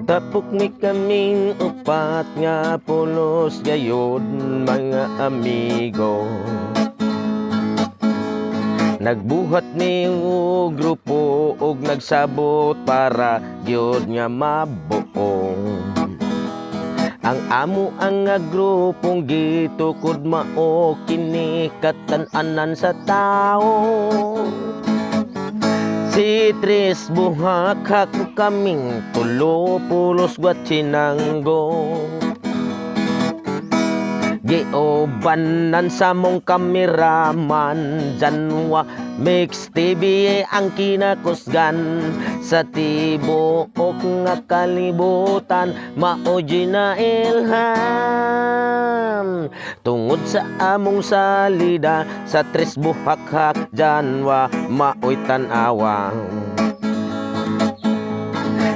Tapok mi kaming upat nga pulos gayod, mga amigo. Nagbuhat ni og grupo og nagsabot para gyud nga mabuo. Ang amo ang nga grupong gitukod mao kini katan-anan sa tao. Si Tres Buhakhak, kaming tulo pulos Guachinango. Giubanan sa mong kameraman, Janwa Mix TV ang kinakusgan sa tibuok nga kalibutan, mao na ilhan. Tungod sa among salida sa Tres Buhakhak, Janwa maoy tan-awa.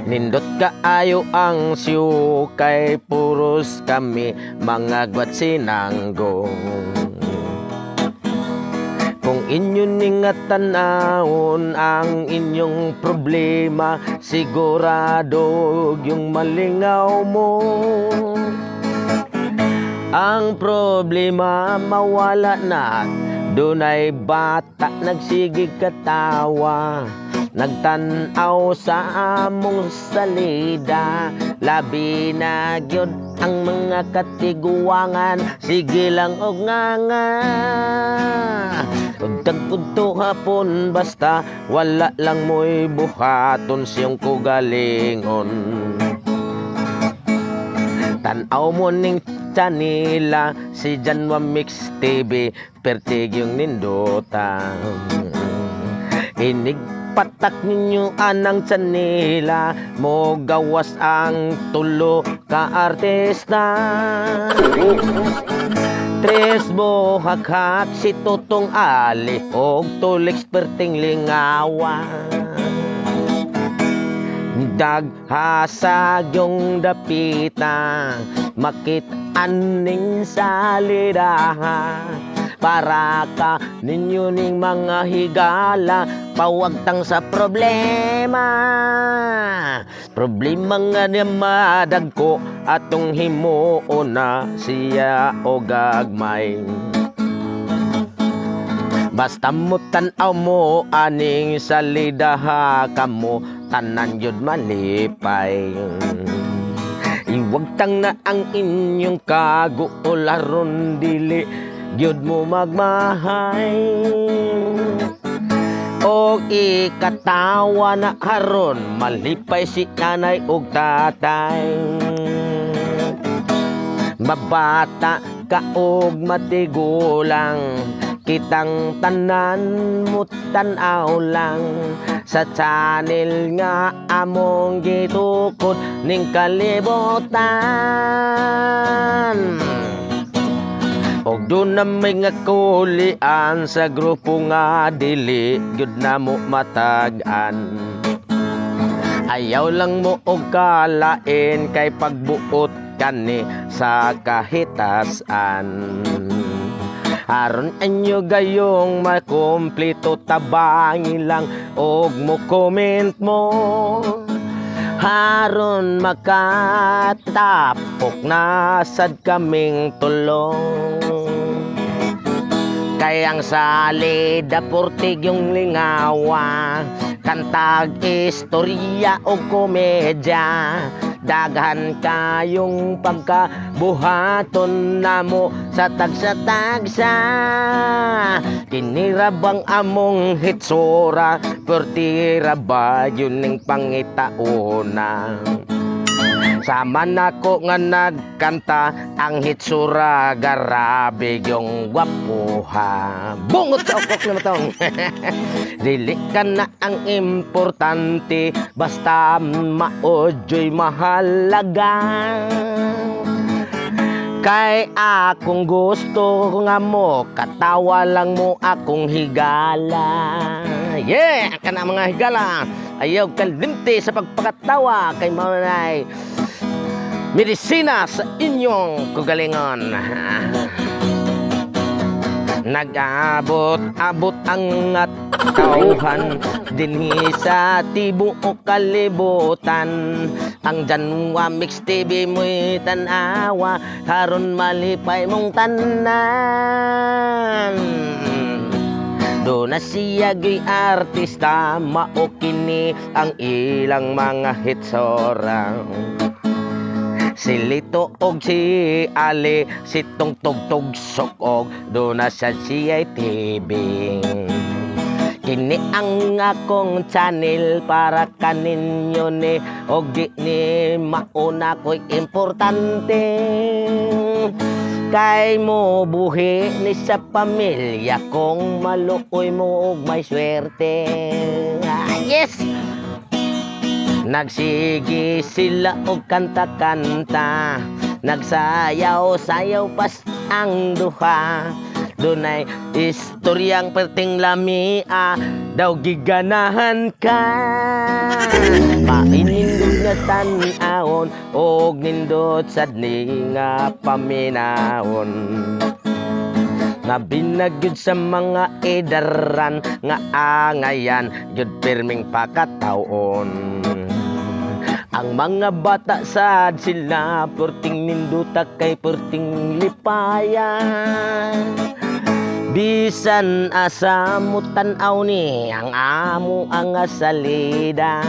Nindot kaayo ang siyo kay puros kami mga Guatsinanggo. Kung inyo ning tan-awon ang inyong problema, sigurado yung malingaw mo. Ang problema mawala na. Dunay bata nagsigig katawa, nagtan-aw sa among salida. Labi na gyud ang mga katiguangan, sige lang og nganga. Ug tagpudto hapon, basta wala lang mo'y buhaton siyong kugalingon. Tanaw mo ning chanila si Janwa Mix TV, pertig yung nindota. Inig patak ninyo anang chanila, mo gawas ang tulo ka artista. Tres Buhakhak, si Tutong Ali og Tulix perting lingawa. Daghasag yung dapita, makit-an ning salidaha. Para ka ninyo ning mga higala, pawagtang sa problema. Problema nga niya madagko, atong himuon na siya o gagmay. Basta mo tan-aw mo aning salidaha, kamo tanan yun malipay. Iwagtang na ang inyong kaguol aron dili gyud mo magmahay. Og ikatawa na aron malipay si nanay ug tatay. Mabata ka og matigulang, kitang tanan mo tan-aw lang sa channel nga among gitukod ning kalibutan. Og doon na may nga kulian sa grupo nga dili gyud na mo matag-an. Ayaw lang mo og kalain kay pagbuot kani sa kahitasan. Aron anyo gayong makumplito, tabangi lang og mo comment mo. Haron makatapok na sad kaming tulong. Kay ang salida portig yung lingawa, kantag istorya o komedya. Daghan kayong pagkabuhaton namo sa tagsa-tagsa. Kinira bang among hitsura, pertira ba yun ning pangitauna? Sama nako nga nagkanta, ang hitsura garabe yung gwapuha. Bungot sa ukok na matong. Dili ka na ang importante, basta maodyo'y mahalaga. Kay akong gusto nga mo katawa lang mo akong higala. Yeah, kana mga higala. Ayaw kalimti sa pagpakatawa kay maunay medisina sa inyong kugalingon. Nag-abot-abot ang tauhan dinhi sa tibuok kalibutan. Ang Janwa Mix TV mo'y tanawa, karon malipay mong tanan. Do na siya gay artista, mao kini ang ilang mga hitsorang. Si Lito og si Ali, si Tungtog Tugsok og do na sa siya TV. Kini ang akong channel para kaninyo ni, og di ni mauna ko'y importante. Kay mo buhi ni sa pamilya kung maluoy mo og may swerte. Ah, yes! Nagsige sila og kanta-kanta, nagsayaw-sayaw pas ang duha. Dunay istoryang perting lamia, daw giganahan ka. Mainindot nga tan-awon og nindot sad ni nga paminawon. Nabinag gyud sa mga edaran nga angayan gyud pirming pakatawon. Ang mga bata sad sila perting ninduta kay perting lipayan. Bisan asa mo tan-aw ni ang amo ang salida.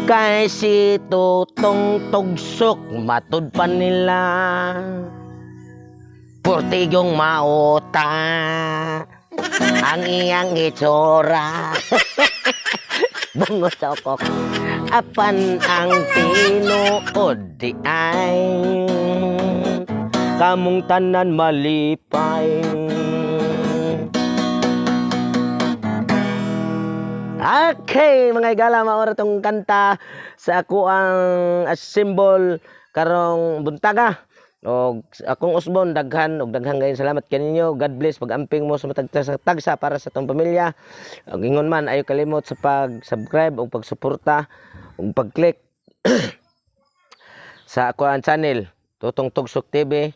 Kay si Tutong Tugsok matud pa nila purtigong mauta ang iyang itsura. Bungo sokok. Apan ang tinuod di ay kamong tanan malipay. Okay, mga igala, maora tong kanta sa ako ang symbol karong buntaga. Og akong usbon, daghan og daghan gayong salamat kaninyo. God bless pag-amping mo sa matag tagsa para sa atong pamilya. Og ingon man, ayo kalimot sa pag-subscribe ug pagsuporta ug pag-click sa ako ang channel Tutong Tugsok TV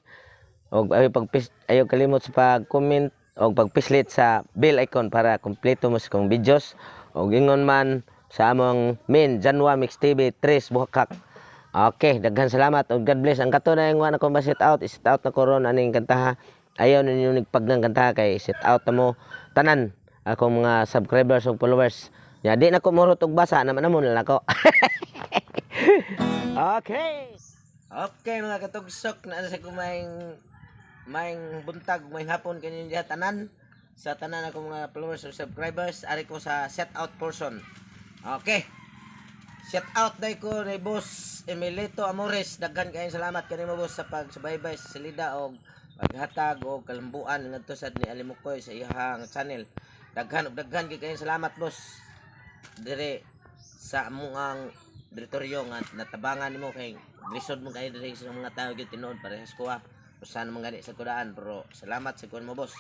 og ayo kalimot sa pag-comment og pagpislit sa bell icon para kompleto mo sa kong videos. Og ingon man sa among main Janwa Mix TV Tres Buhakak. Okay, daghan salamat ug God bless. Ang kato na yung na ko ma-set out, i-set out na ko ron aning kantaha. Ayaw ninyo nagpagnang kantaha kay set out na mo tanan akong mga subscribers ug followers. Ya, di na ko murot og basa naman namo na lang ko. Okay. Okay, mga katugsok na sa kumaing maing buntag, maing hapon kaninyo diha tanan, sa tanan akong mga followers ug subscribers. Ari ko sa set out portion. Okay. Shout out day ko ni Boss Emilito Amores. Daghan kayong salamat kanimo, boss, sa pagsubaybay sa silida og paghatag og kalambuan ngadto sad ni Alimukoy sa iyang channel. Daghan og daghan kay kayong salamat, boss. Dire sa among teritoryo nga natabangan nimo kay lisod mo kayo diri sa mga tao gyud tinuod parehas ko ha. Usa naman gani sa kudaan, pero salamat sa kuan mo, boss.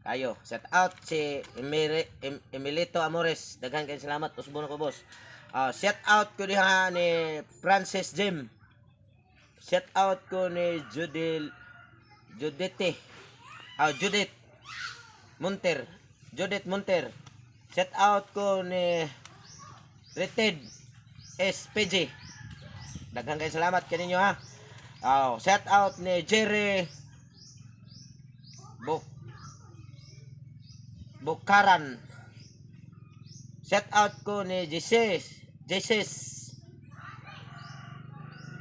Kayo, shout out si Emilito Amores. Daghan kayong salamat. Usbon ako, boss. Ah, shout out ko diha ni Francis Jim. Shout out ko ni Judil Judite. Ah, Judith Munter. Judith Munter. Shout out ko ni Rated SPG. Daghan kayong salamat kaninyo ha. Oh, shout out ni Jerry Bukaran. Shout out ko ni Jesus Jesus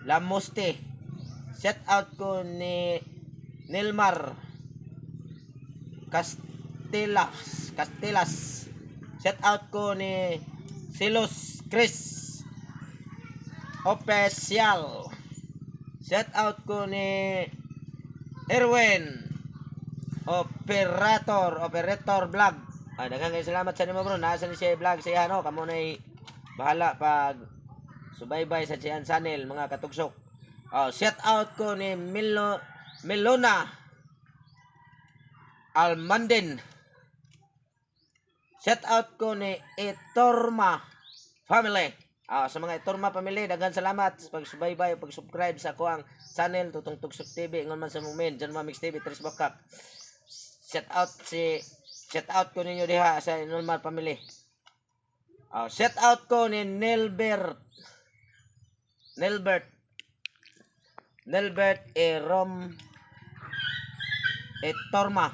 Lamoste. Shout out ko ni Nilmar Castelas Castelas. Shout out ko ni Silos Chris Official. Shout out ko ni Erwin Operator Operator Vlog. Ay, daghang kayong salamat sa nimo, bro. Nasa ni siya vlog sa iya, no? Kamo na bahala pag subaybay sa siyang channel, mga katugsok. Oh, shout out ko ni Milo Melona Almanden. Shout out ko ni Etorma Family. Ah, sa mga Etorma Family, daghan salamat sa pagsubaybay o pag-subscribe sa akoang channel Tutong Tugsok TV. Ingon man sa mong main John Mamix TV Tres Bakak. Shout out ko ninyo diha sa Etorma Family. Shout out ko ni Nelbert Nelbert Nelbert Erom Etorma.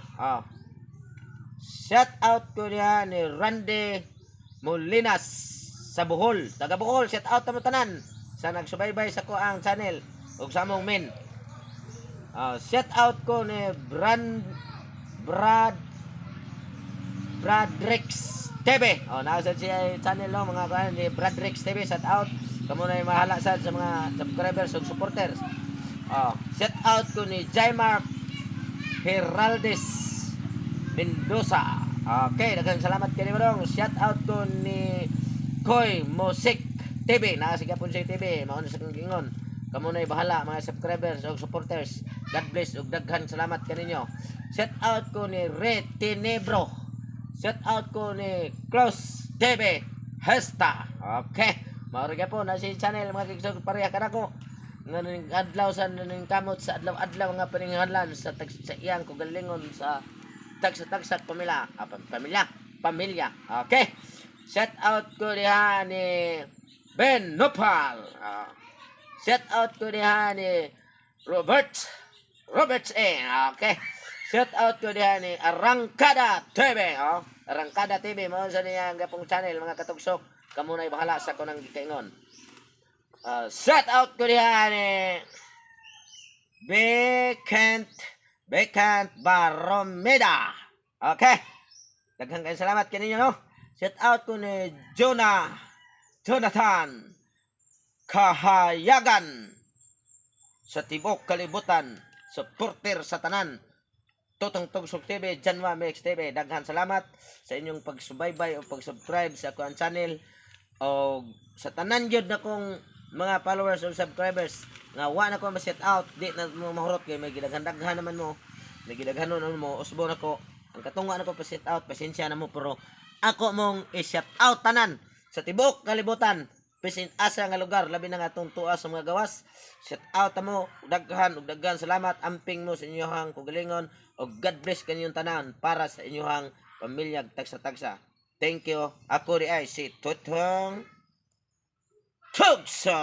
Shout out ko niya ni Randy Molinas sa Bohol. Taga Bohol, shout out mo tanan sa nagsubaybay sa akoang channel ug sa among main. Shout out ko ni Brand Brad Bradrix TV. Oh, naa sa siya channel, no, mga kuan ni Bradrix TV, shout out. Kamo na mahala sad sa mga subscribers ug supporters. Oh, shout out ko ni Jaymark Heraldes Mendoza. Okay, daghang salamat kay Dong. Shout out ko ni Koy Musik TV. Naa siya po siya TV. Mao na sa kong gingon. Kamo na bahala, mga subscribers ug supporters. God bless ug daghan salamat kaninyo. Shout out ko ni Re Tenebro. Shout out ko ni Klaus TV Hesta. Okay. Mao ra po na si channel, mga kigsog, pareha kanako nga ning adlaw sa ning kamot sa adlaw-adlaw nga paninghanlan sa tag, sa iyang kugalingon sa tagsa-tagsa pamilya, pamilya pamilya. Okay, shout out ko diha ni Ben Nopal. Shout out ko diha ni Robert Roberts A. Okay, shout out ko diha ni Arangkada TV. Oh, Arangkada TV mao sa niya ang gapong channel, mga katugsok. Kamo na'y bahala sa kunang gikaingon. Shout out ko diha ni Bekant Bekant Baromeda. Okay. Daghang kayong salamat kaninyo, no. Shout out ko ni Jonah Jonathan Kahayagan sa tibok kalibutan, supporter sa tanan. Tutong Tugsok TV, Janwa Mix TV. Daghan salamat sa inyong pagsubaybay o pag-subscribe sa akong channel o sa tanan gyud na kong mga followers o subscribers nga wa na ko ma-shout out. Di na mo mahurot kay may gidaghan-daghan naman mo, may gidaghanon naman mo. Usbo nako ang katunga nako pa shout out, pasensya na mo, pero ako mong i-shout out tanan sa tibuok kalibutan, bisin asa nga lugar, labi na nga atong tuwa sa mga gawas. Shout out mo, daghan ug daghan salamat. Amping mo sa inyong kugalingon ug God bless kaninyong tanan para sa inyong pamilya tagsa-tagsa. Thank you. Ako di ay si Tutong Tugsa.